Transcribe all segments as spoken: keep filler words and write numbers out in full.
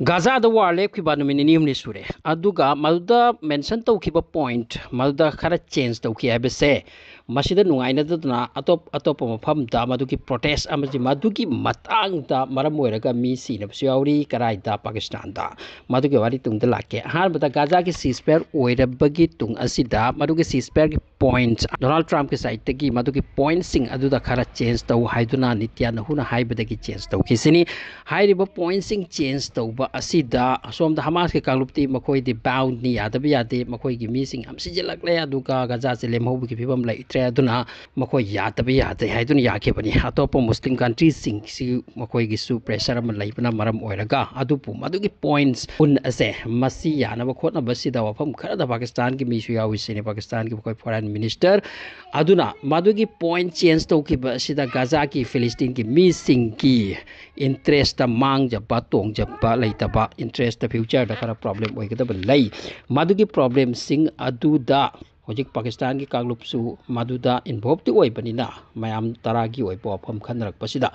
ꯒꯥꯖꯥꯗ war ꯂꯦꯞꯈꯤꯕ ꯅꯨꯃꯤꯠ ꯅꯤꯅꯤ ꯍꯨꯝꯅꯤ ꯁꯨꯔꯦ, ꯑꯗꯨꯒ ꯃꯗꯨꯗ ꯃꯦꯟꯁꯟ ꯇꯧꯈꯤꯕ ꯄꯣꯏꯟꯠ, ꯃꯗꯨꯗ ꯈꯔ ꯆꯦꯟꯖ ꯇꯧꯈꯤ ꯍꯥꯏꯕꯁꯦ, ꯃꯁꯤꯗ ꯅꯨꯡꯉꯥꯏꯅꯗꯗꯅ ꯑꯇꯣꯞ ꯑꯇꯣꯞꯄ ꯃꯐꯝꯗ ꯃꯗꯨꯒꯤ ꯄ꯭ꯔꯣꯇꯦꯁ ꯑꯃꯗꯤ ꯃꯗꯨꯒꯤ ꯃꯇꯥꯡꯗ ꯃꯔꯝ ꯑꯣꯏꯔꯒ ꯃꯤ ꯁꯤꯅꯕꯁꯨ ꯌꯥꯎꯔꯤ꯫ ꯀꯔꯥꯏꯗ? ꯄꯥꯀꯤꯁꯇꯥꯟꯗ꯫ ꯃꯗꯨꯒꯤ ꯋꯥꯔꯤ ꯇꯨꯡꯗ ꯂꯥꯛꯀꯦ꯫ ꯑꯍꯥꯟꯕꯗ ꯒꯥꯖꯥꯒꯤ ꯁꯤꯁꯐꯥꯌꯔ ꯑꯣꯏꯔꯕꯒꯤ ꯇꯨꯡ ꯑꯁꯤꯗ ꯃꯗꯨꯒꯤ ꯁꯤꯁꯐꯥꯌꯔꯒꯤ ꯄꯣꯏꯟꯠ, ꯗꯣꯅꯥꯜꯗ ꯇ꯭ꯔꯝꯞꯀꯤ ꯁꯥꯏꯠꯇꯒꯤ ꯃꯗꯨꯒꯤ ꯄꯣꯏꯟꯠꯁꯤꯡ ꯑꯗꯨꯗ ꯈꯔ ꯆꯦꯟꯖ ꯇꯧ ꯍꯥꯏꯗꯨꯅ ꯅꯤꯇ꯭ꯌꯥꯅꯍꯨꯅ ꯍꯥꯏꯕꯗꯒꯤ ꯆꯦꯟꯖ ꯇꯧꯈꯤꯁꯤꯅꯤ꯫ ꯍꯥꯏꯔꯤꯕ ꯄꯣꯏꯟꯠꯁꯤꯡ ꯆꯦꯟꯖ ꯇꯧꯕ ꯑꯁꯤꯗ ꯑꯁꯣꯝꯗ ꯍꯃꯥꯁꯀꯤ ꯀꯥꯡꯂꯨꯞꯇꯤ ꯃꯈꯣꯏꯗꯤ ꯕꯥꯎꯟꯅꯤ, ꯌꯥꯗꯕ ꯌꯥꯗꯦ, ꯃꯈꯣꯏꯒꯤ ꯃꯤꯁꯤꯡ ꯌꯥꯝ ꯁꯤꯖꯤꯜꯂꯛꯂꯦ, ꯑꯗꯨꯒ ꯒꯖꯥꯁꯦ ꯂꯦꯝꯍꯧꯕꯒꯤ ꯐꯤꯕꯝ ꯂꯩꯇ꯭ꯔꯦ, ꯑꯗꯨꯅ ꯃꯈꯣꯏ ꯌꯥꯗꯕ ꯌꯥꯗꯦ ꯍꯥꯏꯗꯨꯅ ꯌꯥꯈꯤꯕꯅꯤ꯫ ꯑꯇꯣꯞꯄ ꯃꯨꯁꯂꯤꯝ ꯀꯟꯇ꯭ꯔꯤꯁꯤꯡꯁꯤ ꯃꯈꯣꯏꯒꯤꯁꯨ ꯄ꯭ꯔꯦꯁꯔ ꯑꯃ ꯂꯩꯕꯅ ꯃꯔꯝ ꯑꯣꯏꯔꯒ, ꯑꯗꯨꯕꯨ ꯃꯗꯨꯒꯤ ꯄꯣꯏꯟꯠ ꯀꯨꯟ ꯑꯁꯦ ꯃꯁꯤ ꯌꯥꯅꯕ ꯈꯣꯠꯅꯕꯁꯤꯗ ꯋꯥꯐꯝ ꯈꯔꯗ ꯄꯥꯀꯤꯁꯇꯥꯟꯒꯤ ꯃꯤꯁꯨ ꯌꯥꯎꯏ ꯁꯤꯅꯤ, ꯄꯥꯀꯤꯁꯇꯥꯟꯒꯤ ꯃꯈꯣꯏ ꯐꯣꯔꯦꯟ ꯃꯤꯅꯤꯁꯇꯔ꯫ ꯑꯗꯨꯅ ꯃꯗꯨꯒꯤ ꯄꯣꯏꯟꯠ ꯆꯦꯟꯖ ꯇꯧꯈꯤꯕ ꯑꯁꯤꯗ ꯒꯥꯖꯥꯒꯤ ꯐꯤꯂꯤꯁꯇꯤꯟꯒꯤ ꯃꯤꯁꯤꯡꯒꯤ ꯏꯟꯇꯔꯦꯁꯇ ꯃꯥꯡꯖꯕ ꯇꯣꯡꯖꯕ ꯂꯩꯇꯕ, ꯏꯟꯇꯔꯦꯁꯇ ꯐ꯭ꯌꯨꯆꯔꯗ ꯈꯔ ꯄ꯭ꯔꯣꯕ꯭ꯂꯦꯝ ꯑꯣꯏꯒꯗꯕ ꯂꯩ꯫ ꯃꯗꯨꯒꯤ ꯄ꯭ꯔꯣꯕ꯭ꯂꯦꯝꯁꯤꯡ ꯑꯗꯨꯗ ꯍꯧꯖꯤꯛ ꯄꯥꯀꯤꯁꯇꯥꯟꯒꯤ ꯀꯥꯡꯂꯨꯞꯁꯨ ꯃꯗꯨꯗ ꯏꯟꯚꯣꯜꯕꯇꯤ ꯑꯣꯏꯕꯅꯤꯅ, ꯃꯌꯥꯝ ꯇꯔꯥꯒꯤ ꯑꯣꯏꯕ ꯋꯥꯐꯝ ꯈꯟꯅꯔꯛꯄꯁꯤꯗ,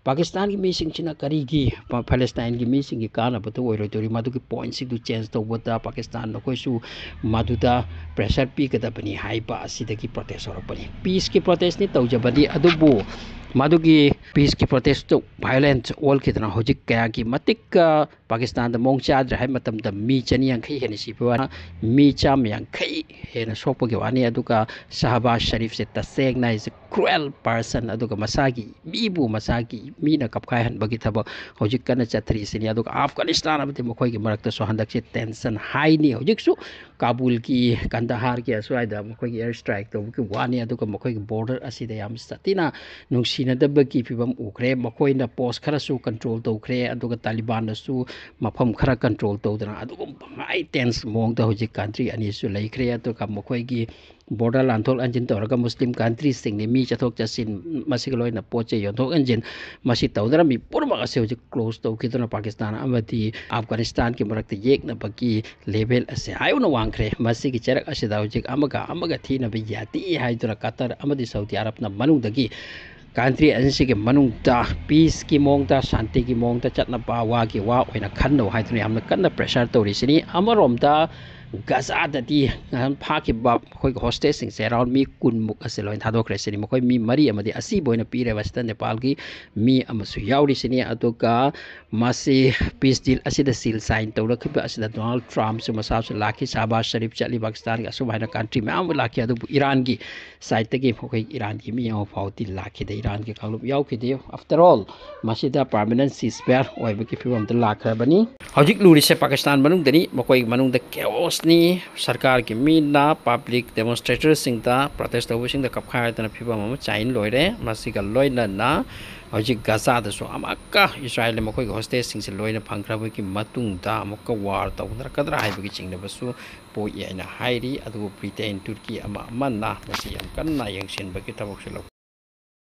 ꯄꯥꯀꯤꯁꯇꯥꯟꯒꯤ ꯃꯤꯁꯤꯡꯁꯤꯅ ꯀꯔꯤꯒꯤ ꯄ-, ꯐꯦꯂꯦꯁꯇꯥꯏꯟꯒꯤ ꯃꯤꯁꯤꯡꯒꯤ ꯀꯥꯟꯅꯕꯗ ꯑꯣꯏꯔꯣꯏꯗꯧꯔꯤ? ꯃꯗꯨꯒꯤ ꯄꯣꯏꯟꯠꯁꯤꯡꯗꯨ ꯆꯦꯟꯖ ꯇꯧꯕꯗ ꯄꯥꯀꯤꯁꯇꯥꯟ ꯅꯈꯣꯏꯁꯨ ꯃꯗꯨꯗ ꯄ꯭ꯔꯦꯁꯔ ꯄꯤꯒꯗꯕꯅꯤ ꯍꯥꯏꯕ ꯑꯁꯤꯗꯒꯤ ꯄ꯭ꯔꯣꯇꯦꯁ ꯍꯧꯔꯛꯄꯅꯤ꯫ ꯄꯤꯁꯀꯤ ꯄ꯭ꯔꯣꯇꯦꯁꯅꯤ ꯇꯧꯖꯕꯅꯤ, ꯑꯗꯨꯕꯨ ꯃꯗꯨꯒꯤ ꯄꯤꯁꯀꯤ ꯄ꯭ꯔꯣꯇꯦꯁꯇꯨ ꯚꯥꯏꯑꯣꯂꯦꯟꯁ ꯑꯣꯜꯈꯤꯗꯅ ꯍꯧꯖꯤꯛ ꯀꯌꯥꯒꯤ ꯃꯇꯤꯛ, ꯑ, ꯄꯥꯀꯤꯁꯇꯥꯟꯗ ꯃꯑꯣꯡ ꯆꯥꯗ꯭ꯔꯦ ꯍꯥꯏꯕ ꯃꯇꯝꯗ ꯃꯤ ꯆꯅꯤ ꯌꯥꯡꯈꯩ ꯍꯦꯟꯅ ꯁꯤꯕ ꯋꯥꯅ, ꯃꯤ ꯆꯥꯝꯃ ꯌꯥꯡꯈꯩ ꯍꯦꯟꯅ ꯁꯣꯛꯄꯒꯤ ꯋꯥꯅꯤ꯫ ꯑꯗꯨꯒ ꯁꯍꯕꯥꯖ ꯁꯔꯤꯐꯁꯦ ꯇꯁꯦꯡꯅ is a cruel person, ꯑꯗꯨꯒ ꯃꯁꯥꯒꯤ ꯃꯤꯕꯨ ꯃꯁꯥꯒꯤ ꯃꯤꯅ ꯀꯞꯈꯥꯏꯍꯟꯕꯒꯤ ꯊꯕꯛ ꯍꯧꯖꯤꯛ ꯀꯟꯅ ꯆꯠꯊꯔꯤꯁꯤꯅꯤ꯫ ꯑꯗꯨꯒ ꯑꯐꯒꯥꯅꯤꯁꯇꯥꯟ ꯑꯃꯗꯤ ꯃꯈꯣꯏꯒꯤ ꯃꯔꯛꯇꯁꯨ ꯍꯟꯗꯛꯁꯦ ꯇꯦꯟꯁꯟ ꯍꯥꯏꯅꯤ꯫ ꯍꯧꯖꯤꯛꯁꯨ ꯀꯥꯕꯨꯜꯒꯤ, ꯀꯟꯗꯍꯥꯔꯒꯤ ꯑꯁ꯭ꯋꯥꯏꯗ ꯃꯈꯣꯏꯒꯤ ꯑꯦꯌꯔ ꯁ꯭ꯇ꯭ꯔꯥꯏꯛ ꯇꯧꯕꯒꯤ ꯋꯥꯅꯤ꯫ ꯑꯗꯨꯒ ꯃꯈꯣꯏꯒꯤ ꯕꯣꯔꯗꯔ ꯑꯁꯤꯗ ꯌꯥꯝ ꯁꯥꯊꯤꯅ ꯅꯨꯡꯁꯤꯅꯗꯕꯒꯤ ꯐꯤꯕꯝ ꯎꯈ꯭ꯔꯦ꯫ ꯃꯈꯣꯏꯅ ꯄꯣꯁ ꯈꯔꯁꯨ ꯀꯟꯇ꯭ꯔꯣꯜ ꯇꯧꯈ꯭ꯔꯦ, ꯑꯗꯨꯒ ꯇꯥꯂꯤꯕꯥꯟꯅꯁꯨ ꯃꯐꯝ ꯈꯔ ꯀꯟꯇ꯭ꯔꯣꯜ ꯇꯧꯗꯅ ꯑꯗꯨꯒꯨꯝꯕ ꯍꯥꯏ ꯇꯦꯟꯁ ꯃꯑꯣꯡꯗ ꯍꯧꯖꯤꯛ ꯀꯟꯇ꯭ꯔꯤ ꯑꯅꯤꯁꯨ ꯂꯩꯈ꯭ꯔꯦ꯫ ꯑꯗꯨꯒ ꯃꯈꯣꯏꯒꯤ ꯕꯣꯔꯗꯔ ꯂꯥꯟꯊꯣꯛ ꯂꯥꯟꯁꯤꯟ ꯇꯧꯔꯒ ꯃꯨꯁꯂꯤꯝ ꯀꯟꯇ꯭ꯔꯤꯁꯤꯡꯅꯤ ꯃꯤ ꯆꯠꯊꯣꯛ ꯆꯠꯁꯤꯟ, ꯃꯁꯤꯒ ꯂꯣꯏꯅ ꯄꯣꯠ ꯆꯩ ꯌꯣꯟꯊꯣꯛ ꯌꯣꯟꯁꯤꯟ, ꯃꯁꯤ ꯇꯧꯗꯅ ꯃꯤ ꯄꯨꯝꯅꯃꯛ ꯑꯁꯤ ꯍꯧꯖꯤꯛ ꯀ꯭ꯂꯣꯖ ꯇꯧꯈꯤꯗꯨꯅ ꯄꯥꯀꯤꯁꯇꯥꯟ ꯑꯃꯗꯤ ꯑꯐꯒꯥꯅꯤꯁꯇꯥꯟꯒꯤ ꯃꯔꯛꯇ ꯌꯦꯛꯅꯕꯒꯤ ꯂꯦꯚꯦꯜ ꯑꯁꯤ ꯍꯥꯏ ꯌꯧꯅ ꯋꯥꯡꯈ꯭ꯔꯦ꯫ ꯃꯁꯤꯒꯤ ꯆꯩꯔꯛ ꯑꯁꯤꯗ ꯍꯧꯖꯤꯛ ꯑꯃꯒ ꯑꯃꯒ ꯊꯤꯅꯕ ꯌꯥꯗꯦ ꯍꯥꯏꯗꯨꯅ ꯀꯇꯔ ꯑꯃꯗꯤ ꯁꯥꯎꯗꯤ ꯑꯔꯕꯅ ꯃꯅꯨꯡꯗꯒꯤ ꯀꯟꯇ꯭ꯔꯤ ꯑꯅꯤꯁꯤꯒꯤ ꯃꯅꯨꯡꯗ ꯄꯤꯁꯀꯤ ꯃꯑꯣꯡꯗ, ꯁꯥꯟꯇꯤꯒꯤ ꯃꯑꯣꯡꯗ ꯆꯠꯅꯕ, ꯋꯥꯒꯤ ꯋꯥ ꯑꯣꯏꯅ ꯈꯟꯅꯧ ꯍꯥꯏꯗꯨꯅ ꯌꯥꯝꯅ ꯀꯟꯅ ꯄ꯭ꯔꯦꯁꯔ ꯇꯧꯔꯤꯁꯤꯅꯤ꯫ ꯑꯃꯔꯣꯝꯗ ꯒꯖꯥꯗꯗꯤ ꯐꯥꯈꯤꯕ ꯑꯩꯈꯣꯏꯒꯤ ꯍꯣꯁꯇꯦꯖꯁꯤꯡꯁꯦ ꯑꯦꯔꯥꯎꯟ ꯃꯤ ꯀꯨꯟꯃꯨꯛ ꯑꯁꯦ ꯂꯣꯏꯅ ꯊꯥꯗꯣꯛꯈ꯭ꯔꯦ ꯁꯤꯅꯤ꯫ ꯃꯈꯣꯏ ꯃꯤ ꯃꯔꯤ ꯑꯃꯗꯤ ꯑꯁꯤꯕ ꯑꯣꯏꯅ ꯄꯤꯔꯦꯕ, ꯑꯁꯤꯗ ꯅꯦꯄꯥꯜꯒꯤ ꯃꯤ ꯑꯃꯁꯨ ꯌꯥꯎꯔꯤꯁꯤꯅꯤ꯫ ꯑꯗꯨꯒ ꯃꯁꯤ ꯄꯤꯁ ꯗꯤꯜ ꯑꯁꯤꯗ ꯁꯤꯜ ꯁꯥꯏꯟ ꯇꯧꯔꯛꯈꯤꯕ ꯑꯁꯤꯗ ꯗꯣꯅꯥꯜꯗ ꯇ꯭ꯔꯝꯞꯁꯨ ꯃꯁꯥꯁꯨ ꯂꯥꯛꯈꯤ, ꯁꯥꯍꯕꯥꯖ ꯁꯔꯤꯐ ꯆꯠꯂꯤ, ꯄꯥꯀꯤꯁꯇꯥꯟꯒꯤ ꯑꯁꯨꯝ ꯍꯥꯏꯅ ꯀꯟꯇ꯭ꯔꯤ ꯃꯌꯥꯝ ꯑꯃ ꯂꯥꯛꯈꯤ꯫ ꯑꯗꯨꯕꯨ ꯏꯔꯥꯟꯒꯤ ꯁꯥꯏꯠꯇꯒꯤ ꯃꯈꯣꯏ ꯏꯔꯥꯟꯒꯤ ꯃꯤ ꯑꯃ ꯐꯥꯎꯗꯤ ꯂꯥꯛꯈꯤꯗꯦ, ꯏꯔꯥꯟꯒꯤ ꯀꯥꯡꯂꯨꯞ ꯌꯥꯎꯈꯤꯗꯦ꯫ ꯑꯥꯐꯇꯔ ꯑꯣꯜ, ꯃꯁꯤꯗ ꯄꯥꯔꯃꯅꯦꯟ ꯁꯤꯁ ꯐꯥꯌꯔ ꯑꯣꯏꯕꯒꯤ ꯐꯤꯕꯝꯗ ꯂꯥꯛꯈ꯭ꯔꯕꯅꯤ꯫ ꯍꯧꯖꯤꯛ ꯂꯨꯔꯤꯁꯦ ꯄꯥꯀꯤꯁꯇꯥꯟ ꯃꯅꯨꯡꯗꯅꯤ, ꯃꯈꯣꯏ ꯃꯅꯨꯡꯗ ꯀꯦꯑꯣꯁꯅꯤ꯫ ꯁꯔꯀꯥꯔꯒꯤ ꯃꯤꯅ ꯄꯕ꯭ꯂꯤꯛ ꯗꯦꯃꯣꯟꯁꯇ꯭ꯔꯦꯇꯔꯁꯤꯡꯗ, ꯄ꯭ꯔꯣꯇꯦꯁ ꯇꯧꯕꯁꯤꯡꯗ ꯀꯞꯈꯥꯏꯗꯅ ꯐꯤꯕꯝ ꯑꯃ ꯆꯥꯏꯅ ꯂꯣꯏꯔꯦ꯫ ꯃꯁꯤꯒ ꯂꯣꯏꯅꯅ ꯍꯧꯖꯤꯛ ꯒꯖꯥꯗꯁꯨ ꯑꯃꯨꯛꯀ ꯏꯁꯔꯥꯌꯦꯜꯅ ꯃꯈꯣꯏꯒꯤ ꯍꯣꯁꯇꯦꯖꯁꯤꯡꯁꯦ ꯂꯣꯏꯅ ꯐꯪꯈ꯭ꯔꯕꯒꯤ ꯃꯇꯨꯡꯗ ꯑꯃꯨꯛꯀ ꯋꯥꯔ ꯇꯧꯅꯔꯛꯀꯗ꯭ꯔꯥ ꯍꯥꯏꯕꯒꯤ ꯆꯤꯡꯅꯕꯁꯨ ꯄꯣꯛꯏ ꯍꯥꯏꯅ ꯍꯥꯏꯔꯤ꯫ ꯑꯗꯨꯕꯨ ꯕ꯭ꯔꯤꯇꯦꯟ, ꯇꯨꯔꯀꯤ ꯑꯃ ꯑꯃꯅ ꯃꯁꯤ ꯌꯥꯝ ꯀꯟꯅ ꯌꯦꯡꯁꯤꯟꯕꯒꯤ ꯊꯕꯛꯁꯨ ꯂꯧ